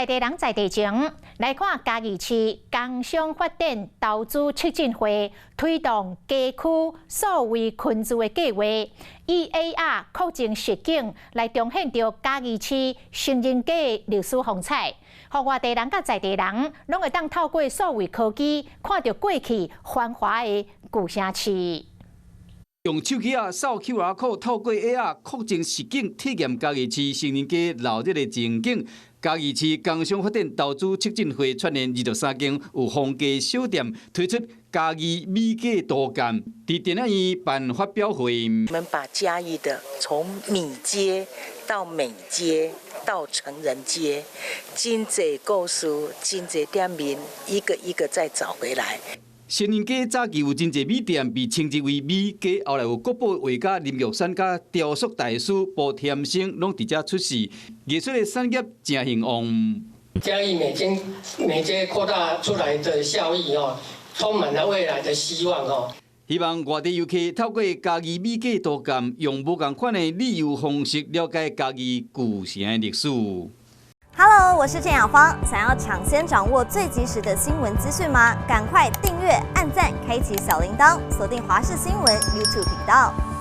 在地人在地情，來看嘉義市工商發展投資促進會推動街區數位囥厝的計劃，以 AR 擴增實境來重現著嘉義市成仁街歷史風采，予外地人佮在地人攏會當透過數位科技看著過去繁華的舊城市。用手機仔掃 QR code，透過 AR 擴增實境體驗嘉義市成仁街鬧熱的情景。嘉義市工商發展投資促進會串聯23間有風格小店，推出嘉義美街圖鑑，佇電影院辦發表會。我們把嘉義的從米街到美街到成仁街，真濟故事，真濟店名，一個一個再找回來。成仁街早期有真濟米店，被稱之為米街。後來有國寶畫家林玉山佮雕塑大師卜添生攏佇遮出世，藝術的產業誠興旺。嘉義美街美街擴大出來的效益哦，充滿了未來的希望哦。希望外地遊客透過嘉義美街圖鑑，用無仝款的旅遊方式了解嘉義舊城的歷史。 Hello，我是鄭雅芳。想要搶先掌握最及時的新聞資訊嗎？趕快訂閱、按讚、開啟小鈴鐺，鎖定華視新聞 YouTube 頻道。